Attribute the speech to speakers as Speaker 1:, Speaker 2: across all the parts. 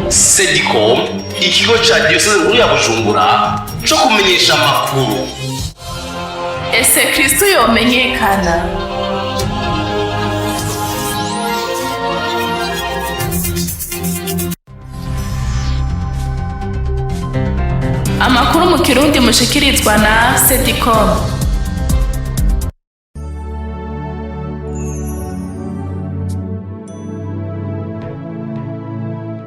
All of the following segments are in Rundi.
Speaker 1: Sedicom, ikigo ca diyoseze nkuru ya Bujumbura co kumenyesha amakuru.
Speaker 2: Ese Kristo yomenyekana? Amakuru mu Kirundi mushikirizwa na Sedicom.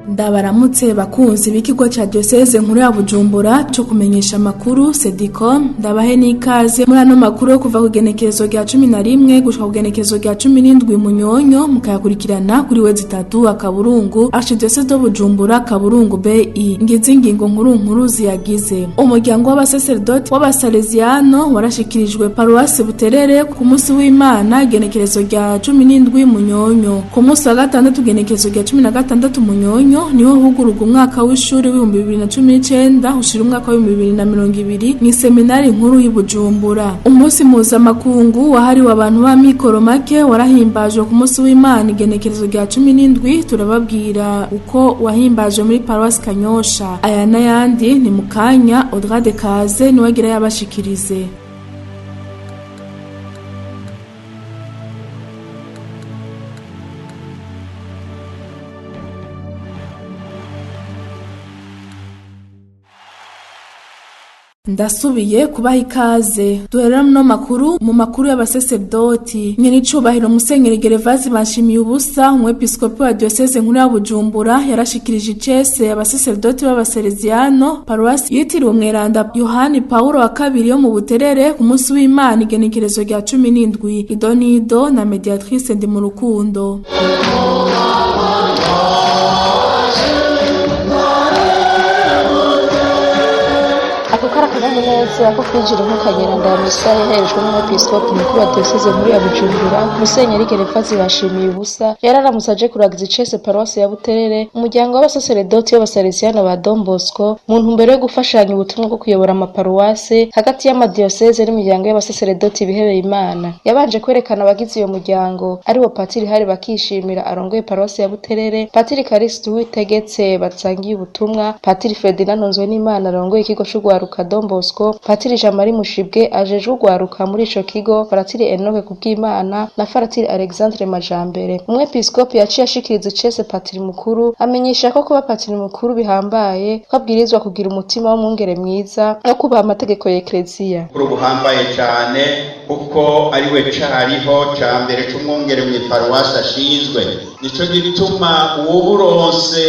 Speaker 3: Ndabaramutse bakunzi b'ikigo ca Diocese nkuru ya Bujumbura co kumenyesha amakuru Sedicom, ndabahe n'ikaze muri ano makuru yo kuva ku genekerezo rya 11 gushika ku genekerezo rya 17 Munyonyo, mukayakurikirana kuri wezi tatu akaburungu Archidiocese de Bujumbura kaburungu BI. Ngizi ingingo nkuru nkuru ziyagize. Umuryango w'abasaserdoti w'abasalesiano warashikirijwe paruwasi Buterere ku munsi w'Imana genekerezo rya 17 Munyonyo. Ku munsi wa gatandatu genekerezo rya 16 Munyonyo niho hugururwa umwaka w'ishuri w'2019 ushira umwaka w'2020 mw'iseminari nkuru y'i Bujumbura. Umunsi mpuzamakungu wahariwe abantu b'amikoro make warahimbajwe ku munsi w'Imana igenekerezo rya 17, turababwira uko wahimbajwe muri paruwasi Kanyosha. Aya n'ayandi ni mu kanya, Audrey Kaze niwe agira yabashikirize. Ndasubiye kubaha ikaze. Duhera muno makuru mu makuru y'abaseserdoti. Nyenicubahiro Musenyeri Gervaze Banshimiye ubusa, umwepiskopi wa diocese nkuru ya Bujumbura, yarashikirije icese abaseserdoti b'abasereziano paruwasi yitiriwe umweranda Yohani Paulo wa kabiri yo mu Buterere ku munsi w'Imana igenekerezo rya 17. Idonido na Mediatrice ndi mu rukundo.
Speaker 4: Ako kari akanyamuneza ko kwinjira nk'ukanyeranda ya misa yaherejwe n'umwepiskopi mukuru wa diyoseze nkuru ya Bujumbura, Musenyeri Gervaze Bashimiye ubusa. Yararamutse aje kuragiza icese paruwasi ya Buterere umuryango w'abasaseredoti b'abasalesiano ba Don Bosco, mu ntumbero yo gufashanya ubutumwa bwo kuyobora amaparuwase hagati y'amadiyoseze n'imiryango y'abasaseredoti bihebeye Imana. Yabanje kwerekana abagize iyo muryango, aribo Patiri Hari Bakishimira arongoye paruwasi ya Buterere, Patiri Karisitu Uwitegetse basangiye ubutumwa, Patiri Ferdinand Ntunzwenimana arongoye ikigo c'urwaruka Don Bosco, Patiri Jean Marie Mushibwe ajejwe urwaruka muri ico kigo, Faratiri Enoke Kubwimana na Faratiri Alexandre Majambere. Umwepiskopi yaciye ashikiriza icese patiri mukuru, amenyesha ko kuba patiri mukuru bihambaye, ko abwirizwa kugira umutima w'umwungere mwiza no kubaha amategeko ya Ekleziya.
Speaker 5: Mukuru buhambaye cane, kuko ari we cariho ca mbere c'umwungere mw'iparuwasi ashinzwe. Nico gituma uwuburonse,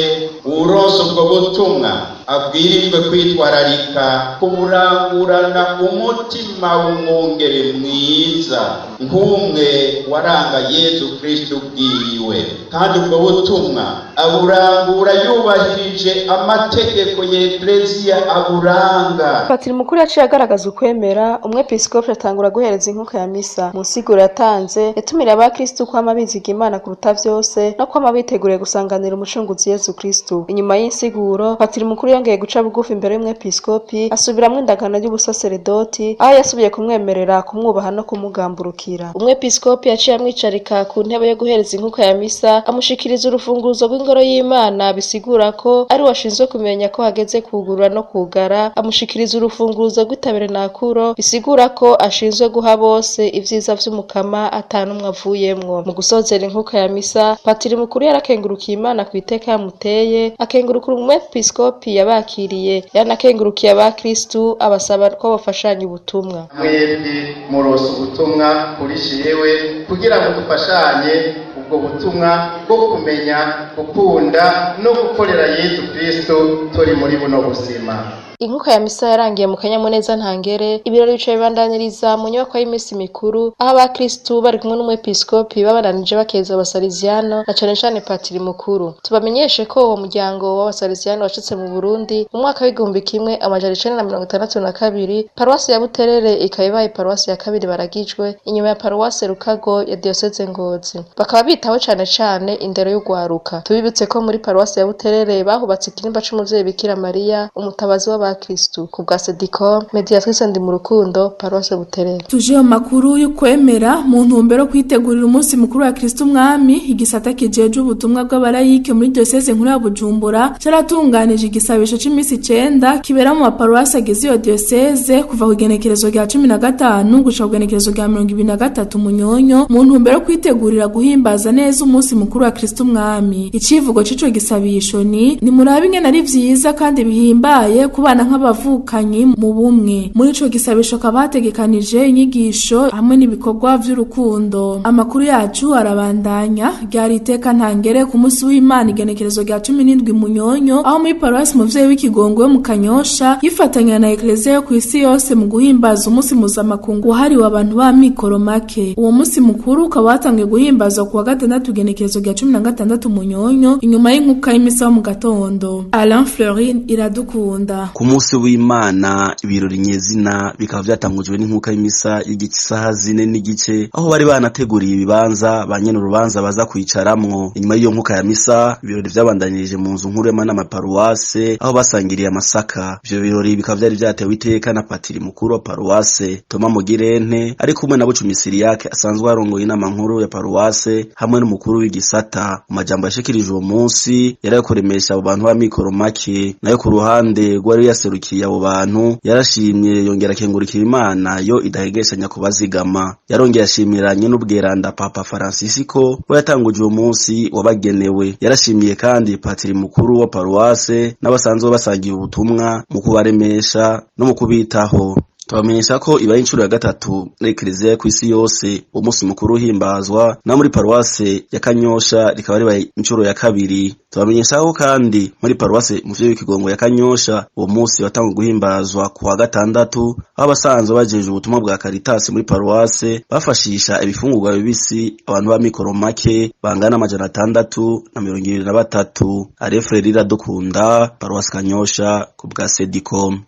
Speaker 5: uwuronse ubwo butumwa abwirijwe kwitwararika kuburangurana umutima w'umwungere mwiza, nk'umwe waranga Yezu Kristu bwiwe, kandi ubwo butumwa aburangura yubahirije amategeko y'Ekleziya aburanga.
Speaker 4: Patiri mukuru yaciye agaragaza ukwemera, umwepiskopi atangura guhereza inkuka ya misa. Mu nsiguro yatanze, yatumiriye abakristu kwama biziga Imana kuruta vyose no kwama biteguriye gusanganira umucunguzi Yezu Kristu. Inyuma y'insiguro, patiri mukuru yongeye guca bugufi imbere y'umwepiskopi, asubiramwo indagano y'ubusaseredoti, aho yasubiye kumwemerera kumwubaha no kumugamburukira. Umwepiskopi yaciye amwicarika ku ntebe yo guhereza inkuka ya misa, amushikiriza urufunguruzo rw'ingoro y'Imana, bisigura ko ari washinzwe kumenya ko hageze kugurura no kugara. Amushikiriza urufunguruzo rw'itaberenakuro, bisigura ko ashinzwe guha bose ivyiza vy'umukama atanumwe avuyemwo. Mu gusozera inkuka ya misa, patiri mukuru yarakengurukiye Imana ku iteka yamuteye, akengurukira umwepiskopi yabakiriye, yanakengurukiye abakristu, abasaba ko bafashanya ubutumwa.
Speaker 6: Mwebwe murose ubutumwa kuri jewe kugira ngo dufashanye ubwo butumwa bwo kumenya gukunda no gukorera Yezu Kristo turi muri buno buzima.
Speaker 4: Inkuka ya misa yarangiye mu kanyamuneza ntangere. Ibirori bica bibandaniriza mu nyubakwa y'imisi mikuru, aho abakristu bari kumwe n'umwepiskopi babandanije bakeza abasalesiano na cane cane patiri mukuru. Tubamenyeshe ko uwo muryango w'abasalesiano washitse mu Burundi mu mwaka w'1962, paruwasi ya Buterere ikaba ibaye paruwasi ya kabiri baragijwe inyuma ya paruwasi Rukago ya diyoseze Ngozi. Bakaba bitaho cane cane indero y'urwaruka. Tubibutse ko muri paruwasi ya Buterere bahubatse ikirimba c'umuvyeyi Bikira Mariya, umutabazi w'aba y'abakristu. Ku bwa Sedicom, Mediatrice ndi mu rukundo, Paroisse Buterere.
Speaker 3: Tuje mu makuru y'ukwemera. Mu ntumbero yo kwitegurira umunsi mukuru wa Kristo Umwami, igisata kijeje ubutumwa bw'abarayike muri diocese nkuru ya Bujumbura caratunganije igisabisho c'imisi 9 kibera mu maparuwasi agize iyo diocese kuva ku igenekerezo rya 15 gushika ku igenekerezo rya 23 Munyonyo, mu ntumbero yo kwitegurira guhimbaza neza umunsi mukuru wa Kristo Umwami. Icivugo c'ico gisabisho ni: "Nimurabe ingene ari vyiza kandi bihimbaye kubana nk'abavukanyi mu bumwe." Muri ico gisabisho hakaba hategekanije inyigisho hamwe n'ibikorwa vy'urukundo. Amakuru yacu arabandanya. Ryari iteka ntangere ku munsi w'Imana, igenekerezo rya 17 Munyonyo, aho muri paruwasi Muvyeyi w'Ikigongo yo mu Kanyosha yifatanya na Ekleziya yo kw'isi yose mu guhimbaza umunsi mpuzamakungu wahariwe abantu b'amikoro make. Uwo munsi mukuru ukaba watangiye guhimbazwa ku wa gatandatu, igenekerezo rya 16 Munyonyo, inyuma y'inkuka y'imisa yo mu gatondo. Alain Fleury Iradukunda.
Speaker 7: Ku munsi w'Imana, ibirori nyezina bikaba vyatangujwe n'inkuka y'imisa y'igisaha 4:30, aho bari banateguriye ibibanza ba nyene urubanza baza kwicaramwo. Inyuma y'iyo nkuka ya misa, ibirori vyabandanirije mu nzu nkuru y'amanama paruwase, aho basangiriye amasaka. Ivyo birori bikaba vyari vyatewe iteka na patiri mukuru wa paruwase Toma Mugirente, ari kumwe na Bucumi Siriyake asanzwe arongoye inama nkuru ya paruwase, hamwe n'umukuru w'igisata. Mu majambo yashikirije uwo munsi, yari ayo kuremesha abo bantu b'amikoro make. Nayo ku ruhande rwari yaserukiye abo bantu, yarashimye yongera akengurukira Imana yo idahegeshanya kubazigama. Yarongeye ashimiranye n'ubweranda Papa Francisco we yatanguje uwo munsi wabagenewe. Yarashimiye kandi patiri mukuru wa paruwase n'abasanzwe basangiye ubutumwa mu kubaremesha no mu kubitaho. Tubamenyesha ko ibaye inshuro ya gatatu muri Ekleziya kw'isi yose umunsi mukuru uhimbazwa, na muri paruwase ya Kanyosha rikaba ribaye inshuro ya kabiri. Tubamenyesha ko kandi muri paruwase Muvyeyi w'Ikigongo ya Kanyosha uwo munsi watanguye guhimbazwa ku wa gatandatu, aho abasanzwe bajejwe ubutumwa bwa Caritas muri paruwase bafashisha ibifungurwa bibisi abantu b'amikoro make bangana 623. Arefre Iradukunda, paruwase Kanyosha, ku bwa Sedicom.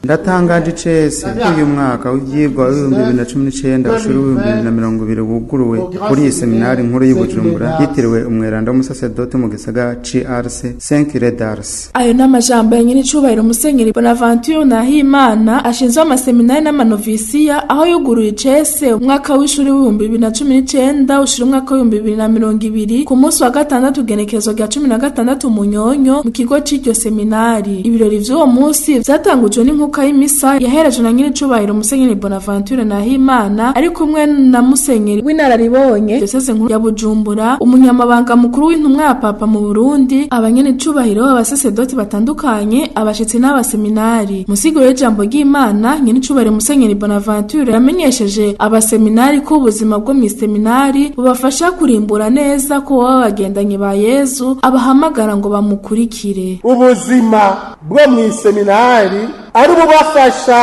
Speaker 8: Ndatangaje icese ko uyu mwaka w'ivyigwa w'2019 ushura w'2020 wuguruwe kuri iyi seminari nkuru y'i Bujumbura yitiriwe umweranda w'umusasedote mu gisagara c'Ars, Saint Curé d'Ars.
Speaker 3: Ayo ni amajambo ya nyir'icubahiro Musenyeri Bonaventure Nahimana ashinzwe amaseminari n'amanovisiya, aho yuguruye icese umwaka w'ishuri w'2019 ushira umwaka w'2020 ku munsi wa gatandatu, igenekerezo rya 16 Munyonyo, mu kigo c'iryo seminari. Ibirori vy'uwo munsi vyatangujwe n'inkuka y'imisa yaherejwe na nyir'icubahiro Musenyeri Bonaventure Nahimana, ari kumwe na Musenyeri w'inararibonye Diocese nkuru ya Bujumbura, umunyamabanga mukuru w'intumwa ya Papa mu Burundi, abanyenicubahiro, abasasedoti batandukanye, abashitsi n'abaseminari. Musiguro y'ijambo ry'Imana, nyenicubahiro Musenyeri Bonaventure yamenyesheje abaseminari ko ubuzima bwo mw'iseminari bubafasha kurimbura neza ko baba bagendanye ba Yezu abahamagara ngo bamukurikire.
Speaker 9: Ubuzima bwo mw'iseminari ari bubafasha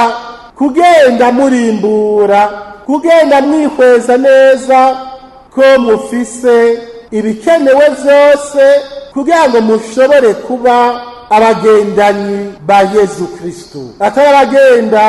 Speaker 9: kugenda murimbura, kugenda mwihweza neza ko mufise ibikenewe byose kugira ngo mushobore kuba abagendanyi ba Yezu Kristu, atari abagenda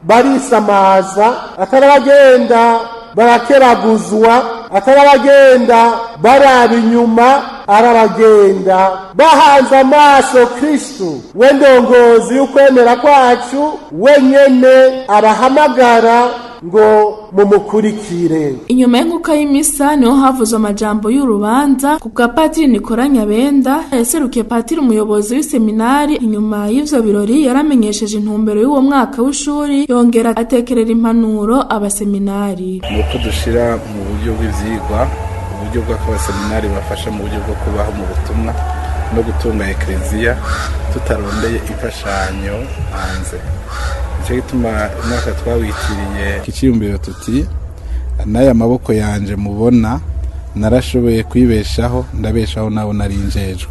Speaker 9: barisamaza, atari abagenda barakeraguzwa, atari abagenda baraba inyuma, ari abagenda bahanze amaso Kristu, we ndongozi y'ukwemera kwacu, wenyene abahamagara ngo mumukurikire.
Speaker 3: Inyuma y'inkuka y'imisa niho havuzwe amajambo y'urubanza ku bwa Patiri Nikora Nyabenda yaserukiye patiri umuyobozi w'iseminari. Inyuma y'ivyo birori yaramenyesheje intumbero y'uwo mwaka w'ishuri, yongera atekerera impanuro abaseminari.
Speaker 10: Ni uko dushira mu buryo bw'ivyigwa uburyo bw'uko abaseminari bafasha mu buryo bwo kubaho mu butumwa no gutunga ekleziya tutarondeye imfashanyo hanze. Nicyo gituma umwaka twawitiriye ikiyumviro tuti: "N'aya maboko yanje mubona narashoboye kwibeshaho, ndabeshaho nabo narinjejwe."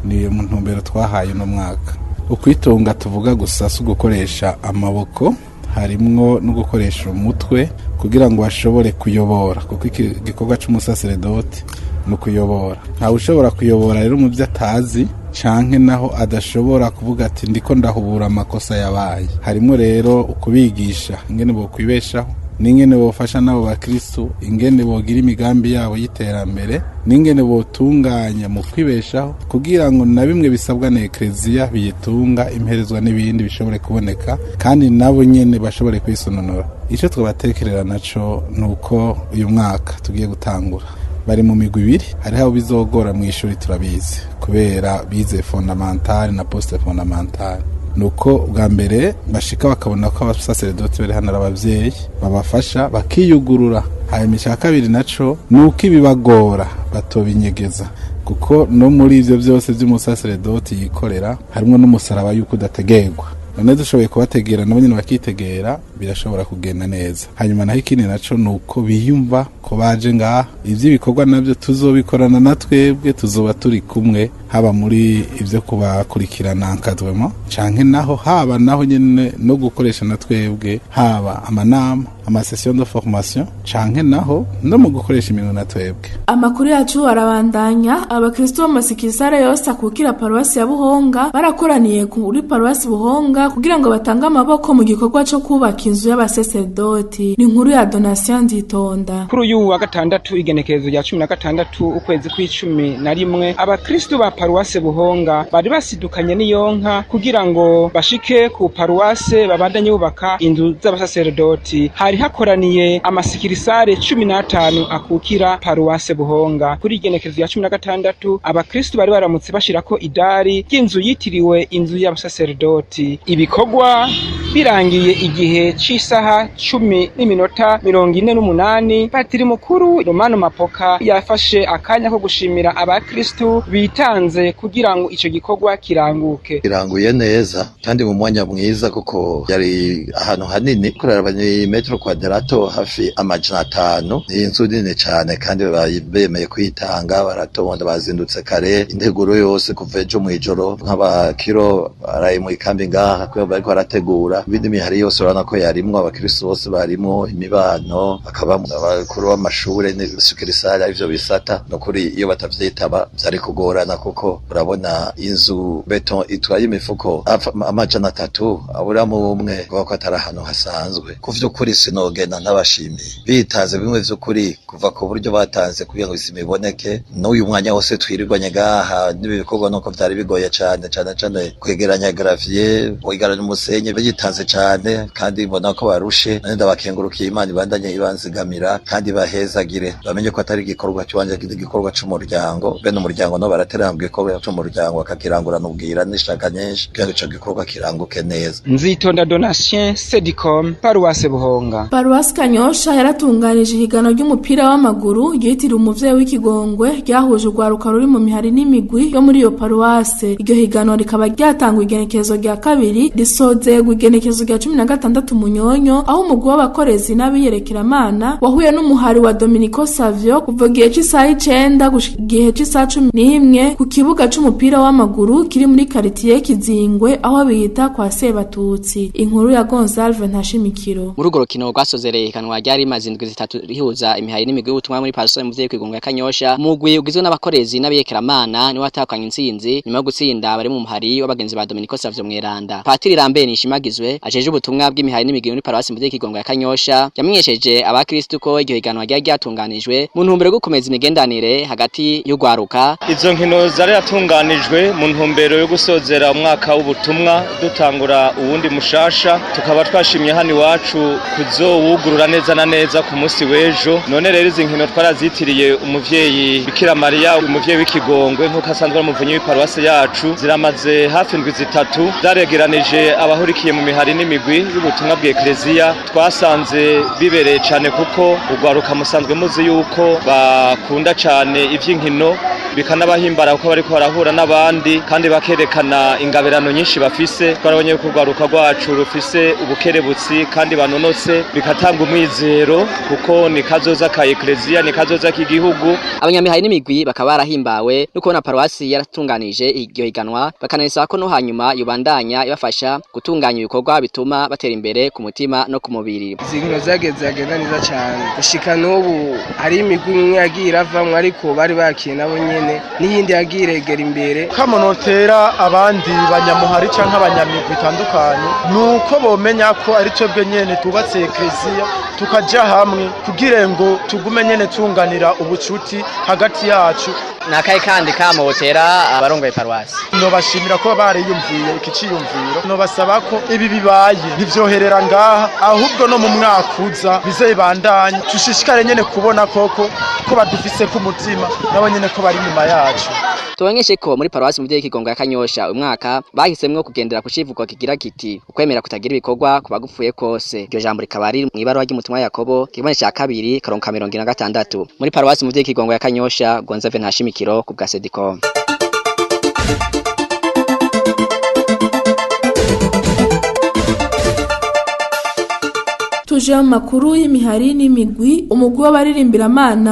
Speaker 10: Ni mu ntumbero twahaye uno mwaka. Ukwitunga tuvuga gusa si ugukoresha amaboko, harimwo no gukoresha umutwe kugira ngo bashobore kuyobora, kuko igikorwa c'umusaseredoti ni ukuyobora. Ntawe ushobora kuyobora rero mu byo atazi, canke naho adashobora kuvuga ati: "Ndiko ndahubura amakosa yabaye." Harimo rero ukubigisha ingene bokwibeshaho. n'ingene bofasha n'abo bakristu, ingene bogira imigambi yabo y'iterambere, n'ingene botunganya mu kwibeshaho kugira ngo na bimwe bisabwa na ekleziya biyitunga, imperezwa n'ibindi bishobore kuboneka, kandi nabo nyene bashobore kwisununura. Ico twabatekerera naco nuko uyu mwaka tugiye gutangura bari mu migwi ibiri. Hariho abo bizogora mu ishuri, turabizi, kubera bize fondamentale na post fondamentale. Nuko bwa mbere bashika bakabona ko abasaseredoti bari hano ari abavyeyi babafasha, bakiyugurura. Hanyuma icya kabiri naco nuko ibibagora batobinyegeza, kuko no muri ivyo vyose vy'umusaseredoti yikorera harimwo n'umusaraba yuko udategerwa. None dushoboye kubategera nabo nyene bakitegera, birashobora kugenda neza. Hanyuma naho ikindi naco nuko biyumva ko baje ngaha, ivy'ibikorwa navyo tuzobikorana na twebwe, tuzoba turi kumwe, haba muri ivyo kubakurikirana encadrement, canke naho haba naho nyene no gukoresha na twebwe, haba amanama, amasession de formation, canke naho no mu gukoresha iminwe na twebwe.
Speaker 3: Amakuru yacu arabandanya. Abakristo bo mu masikisare yose akukira paruwasi ya Buhonga barakoraniye kuri paruwasi Buhonga kugira ngo batange amaboko mu gikorwa co kubaka inzu y'abasesedoti. Ni inkuru ya Donatien Nzitonda.
Speaker 11: Kuri uyu wa gatandatu, igenekerezo rya 16 ukwezi kw'11, abakristu ba paruwase Buhonga bari basidukanye n'iyonka kugira ngo bashike ku paruwase babandanye bubaka inzu z'abasaseredoti. Hari hakoraniye amasikirisare 15 akukira paruwase Buhonga. Kuri igenekerezo rya 16, abakristu bari baramutse bashirako idari ry'inzu yitiriwe inzu y'abasaseredoti. Ibikorwa birangiye igihe c'isaha 10:48. Patiri mukuru Romano Mapoka yafashe akanya ko gushimira abakristu bitanze kugira ngo ico gikorwa kiranguke.
Speaker 12: Kiranguye neza kandi mu mwanya mwiza, kuko yari ahantu hanini, kuraraba ni metero kwadrato hafi 500. Ni inzu nini cane kandi bemeye kwitanga, baratonda, bazindutse kare, integuro yose kuva ejo mw'ijoro, nk'abakiro baraye mu ikambi ngaha kubera bariko barategura ibindi. Mihari yose urabona ko yarimwo abakristo bose, barimwo imibano, hakabamwo abakuru b'amashure n'isukirisari, arivyo bisata. Nukuri iyo batavyitaba vyari kugorana, kuko urabona inzu beton itwaye imifuko 300, aburamo umwe, kuko ko atari ahantu hasanzwe. Ku vy'ukuri sinogenda ntabashimiye, bitanze bimwe vy'ukuri, kuva ku buryo batanze kugira ngo isima iboneke, n'uyu mwanya wose twirirwanye ngaha n'ibi bikorwa, nuko vyari bigoye cane cane cane kwegeranya gravier, kwegeranya umusenyi. Bitanze cane kandi mbona ko barushe. None ndabakengurukiye, Imana ibandanye ibanzigamira kandi bahezagire, bamenye ko atari igikorwa cy'uwanje, igikorwa c'umuryango. Bene umuryango no baraterera mu gikorwa c'umuryango, bakakirangurana ubwira n'ishaka nyinshi kugira ngo ico gikorwa kiranguke neza.
Speaker 11: Nzitonda Donatien, Sedicom, paruwase Buhonga.
Speaker 3: Paruwasi Kanyosha yaratunganije ihiganwa ry'umupira w'amaguru ryitiriwe umuvyeyi w'ikigongwe, ryahuje urwaruka ruri mu mihari n'imigwi yo muri iyo paruwase. Iryo higanwa rikaba ryatangwa igenekerezo rya 2, risozerwa igenekerezo rya 16 Munyonyo, aho umugwi w'abakorezi n'abiyerekeramana wahuye n'umuhari wa Dominico Savio kuva igihe c'isaha 9 gushika igihe c'isaha 11 ku kibuga c'umupira w'amaguru kiri muri karitiye Kizingwe, aho bita kwa Sebatutsi. Inkuru ya Gonzalve Ntashimikiro.
Speaker 13: Muri urwo rukino rwasozereye ihiganwa ryari rimaze indwi 3 rihuza imihari n'imigwi y'ubutumwa muri paruwasi Muvyeyi Kwigunga ya Kanyosha, umugwi ugizwe n'abakorezi n'abiyekeramana niwe watahukanye intsinzi nyuma yo gutsinda bari mu muhari w'abagenzi ba Dominico Savio Mweranda. Patiri Lambert Nishimagizwe ajeje ubutumwa bw'imihari n'imigwi muri paruwasi Muvyeyi Kwigunga ya Kanyosha yamenyesheje abakristu ko iryo higanwa ryari ryatunganijwe mu ntumbero yo gukomeza imigendanire hagati y'urwaruka.
Speaker 14: Izo nkino zari yatunganijwe mu ntumbero yo gusozera umwaka w'ubutumwa dutangura uwundi mushasha, tukaba twashimye hano iwacu kuzowugurura neza na neza ku munsi w'ejo. None rero izi nkino twarazitiriye umuvyeyi Bikira Mariya, umuvyeyi w'ikigongwe, nk'uko asanzwe ari umuvunyi w'iparuwasi yacu. Ziramaze hafi indwi 3, zaregeranije abahurikiye mu mihari n'imigwi y'ubutumwa bw'Ekleziya. Twasanze bibereye cane kuko urwaruka musanzwe muzi yuko bakunda cane ivy'inkino, bikanabahimbara kuko bariko barahura n'abandi kandi bakerekana ingabirano nyinshi bafise. Twarabonye ko urwaruka rwacu rufise ubukerebutsi kandi banonotse, bikatanga umwizero kuko ni kazoza ka Ekleziya, ni kazoza k'igihugu.
Speaker 13: Abanyamihari n'imigwi bakaba barahimbawe no kubona paruwasi yaratunganije iryo higanwa, bakanasaba ko no hanyuma yobandanya ibafasha gutunganya ibikorwa bituma batera imbere ku mutima no ku mubiri.
Speaker 15: Izi nkino zagiye ziragenda neza cyane gushika n'ubu. Hari imigwi imwe yagiye iravamwo ariko bari bakiye nabo nyene, n'iyindi yagiye iregera imbere.
Speaker 16: Kamonotera abandi banyamuhari canke abanyamigwi itandukanye nuko bomenya ko ari twebwe nyene twubatse ekleziya, tukaja hamwe kugira ngo tugume nyene tunganira ubucuti hagati yacu.
Speaker 13: Nakaye kandi kamotera abarongoye paruwasi?
Speaker 16: Nobashimira ko bariyumviye iki ciyumviro, nobasaba ko ibi bibaye ntivyoherera ngaha, ahubwo no mu mwaka uza bizobandanye, dushishikare nyene kubona koko ko badufise ku mutima, nabo nyene ko bari inyuma yacu.
Speaker 13: Tubamenyeshe ko muri paruwasi Muvyeyi Kigongo ya Kanyosha uyu mwaka bahisemwo kugendera ku civugo kigira kiti: "Ukwemera kutagira ibikorwa kuba gupfuye kose." Iryo jambo rikaba riri mw'ibaruwa ry'umutumwa Yakobo, kigabane ca kabiri, karongo ka 46. Muri paruwasi Muvyeyi Kigongo ya Kanyosha, Gonzave Ntashimikiro ku bwa Sedicom.
Speaker 3: Tuje mu makuru y'imihari n'imigwi. Umugwi w'abaririmbira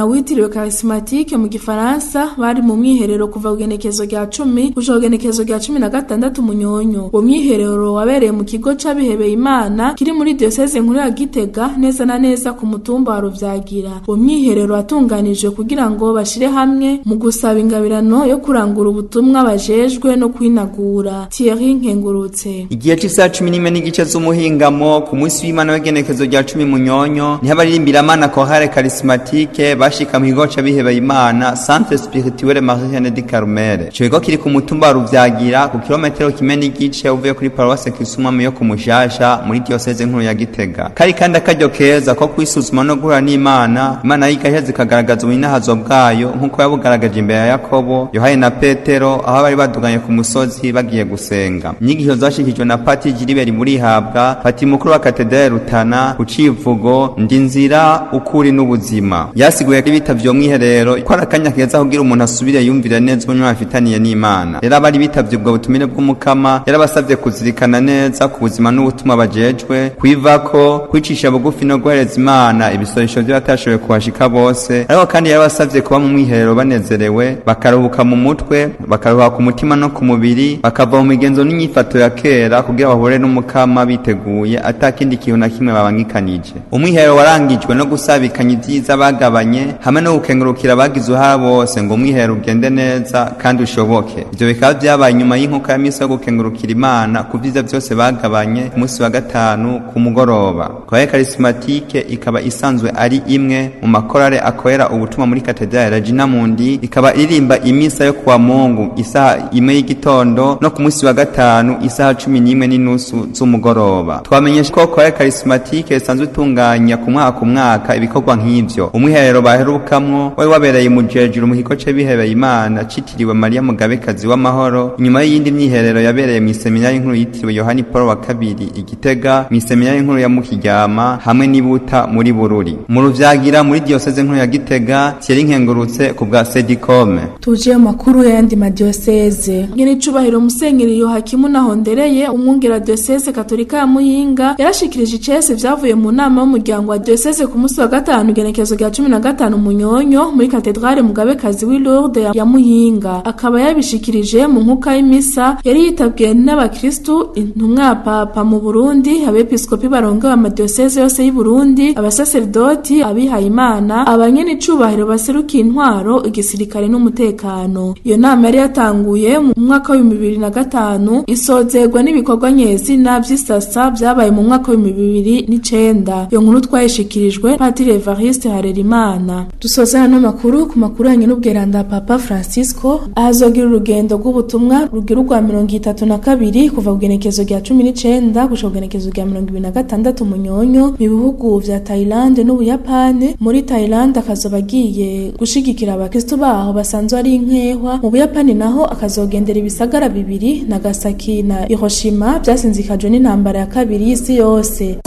Speaker 3: witiriwe Charismatique mu gifaransa bari mu mwiherero kuva kugenekezo rya 10 gushika kugenekezo rya 16 Munyonyo. Uwo mwiherero wabereye mu kigo c'abihebeye Imana kiri muri diocese nkuru ya Gitega, neza na neza ku mutumba wa Ruvyagira. Uwo mwiherero watunganijwe kugira ngo bashire hamwe mu gusaba ingabirano yo kurangura ubutumwa bajejwe no kwinagura. Thierry Nkengurutse.
Speaker 17: Igihe c'isaha 11:30 z'umuhingamo ku munsi w'Imana w'igenekezo rya 10 Munyonyo, niho abaririmbira Chorale Charismatique bashika mu kigo c'abihebeye Imana Centre Spirituel Marie de Carmel. Ico kigo kiri ku mutumba wa Ruvyagira, ku kilometero 1.5 uvuye kuri paruwase Kisumwami yo ku Mushasha muri diocese nkuru ya Gitega. Kari kandi akaryo keza ko kwisuzuma no guhura n'Imana. Imana y'igaheza ikagaragaza ubinahazo bwayo nk'uko yabugaragaje imbere ya Yakobo, Yohane na Petero, aho bari baduganye ku musozi bagiye gusenga. Inyigisho zashikijwe na Pati Gilbert Murihabwa, Pati mukuru wa Katedrale Rutana, ku civugo "Ndi nzira, ukuri n'ubuzima". Yasiguye ko bitavye mwiherero ko ari akanya keza kugira umuntu asubire yumvire neza ubunywa afitaniye n'Imana. Rero abari bitavye ubwo butumire bw'Umukama yarabasavye kuzirikana neza ku buzima n'ubutumwa bajejwe, kwivako, kwicisha bugufi no guhereza Imana ibisoresho vy'abatashoboye kuhashika bose. Ariko kandi yarabasavye kuba mu mwiherero banezerewe, bakaruhuka mu mutwe, bakaruhuka ku mutima no ku mubiri, bakava mu migenzo n'inyifato ya kera kugira bahure n'Umukama biteguye atakindi kintu na kimwe babangikanije. Umwiherero warangijwe no gusabikanya ivyiza bagabanye hamwe no gukengurukira abagize uruhara bose ngo umwiherero ugende neza kandi ushoboke. Ivyo bikaba vyabaye inyuma y'inkuka ya misa yo gukengurukira Imana ku vyiza vyose bagabanye ku munsi wa gatanu ku mugoroba. Chorale Charismatique ikaba isanzwe ari imwe mu makorale akorera ubutumwa muri Katedrale Regina Mundi, ikaba iririmba imisa yo kuwa Mungu isaha 1 y'igitondo no ku munsi wa gatanu isaha 11:30 z'umugoroba. Twamenyesha ko Chorale Charismatique isanzwe itunganya ku mwaka ku mwaka ibikorwa nk'ivyo. Umwiherero baherukamwo wari wabereye mu Jejuru mu kigo c'abihebeye Imana citiriwe Mariya Mugabekazi w'Amahoro, inyuma y'iyindi myiherero yabereye mw'iseminari nkuru yitiriwe Yohani Paul wa kabiri i Gitega, mw'iseminari nkuru ya Mukiryama hamwe n'ibuta muri Bururi. Mu Ruvyagira muri diocese nkuru ya Gitega, Thierry Nkengurutse ku bwa Sedicome.
Speaker 3: Tuje mu makuru y'ayandi madiyoseze. Nyenicubahiro Musenyeri Yohakimu Nahondereye, umwungera diyoseze katolika ya Muyinga, yarashikirije icese vyavuye mu nama y'umuryango wa diyoseze ku munsi wa gatanu, igenekerezo rya 15 Munyonyo, muri katedrale Mugabekazi w'i Lourdes ya Muyinga. Akaba yabishikirije mu nkuka y'imisa yari yitabwiye n'abakristu, intumwa ya Papa mu Burundi, abepiskopi barongoye amadiyoseze yose y'u Burundi, abasaserdoti, abihaye Imana, abanyenicubahiro baserukiye intwaro, igisirikare n'umutekano. Iyo nama yari yatanguye mu mwaka wa 2005, isozerwa n'ibikorwa nyezina vy'isasa vyabaye mu mwaka wa 2009. Iyo nkuru twayishikirijwe Patiri Evariste Harerimana. Dusoze hano makuru ku makuru yanye n'ubweranda Papa Francisco, ahazogira urugendo rw'ubutumwa rugira urwa 32 kuva kugenekezo rya 19 gushika kugenekezo rya 26 Munyonyo mu bihugu vya Thailand n'Ubuyapani. Muri Thailand akazoba agiye gushigikira abakristo baho basanzwe ari inkehwa, mu Buyapani naho akazogendera ibisagara bibiri, Nagasaki na Hiroshima, vyasinzikajwe n'intambara ya kabiri y'isi yose.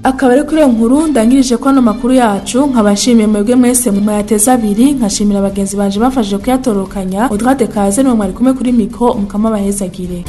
Speaker 3: Akaba ari kuri iyo nkuru ndangirije ko ano makuru yacu, nkabashimiye mwebwe mwese mwayateze abiri, nkashimira bagenzi banje bafashije kuyatorokanya. Audrey Kaze niwe mwari kumwe kuri micro. Mukama bahezagire.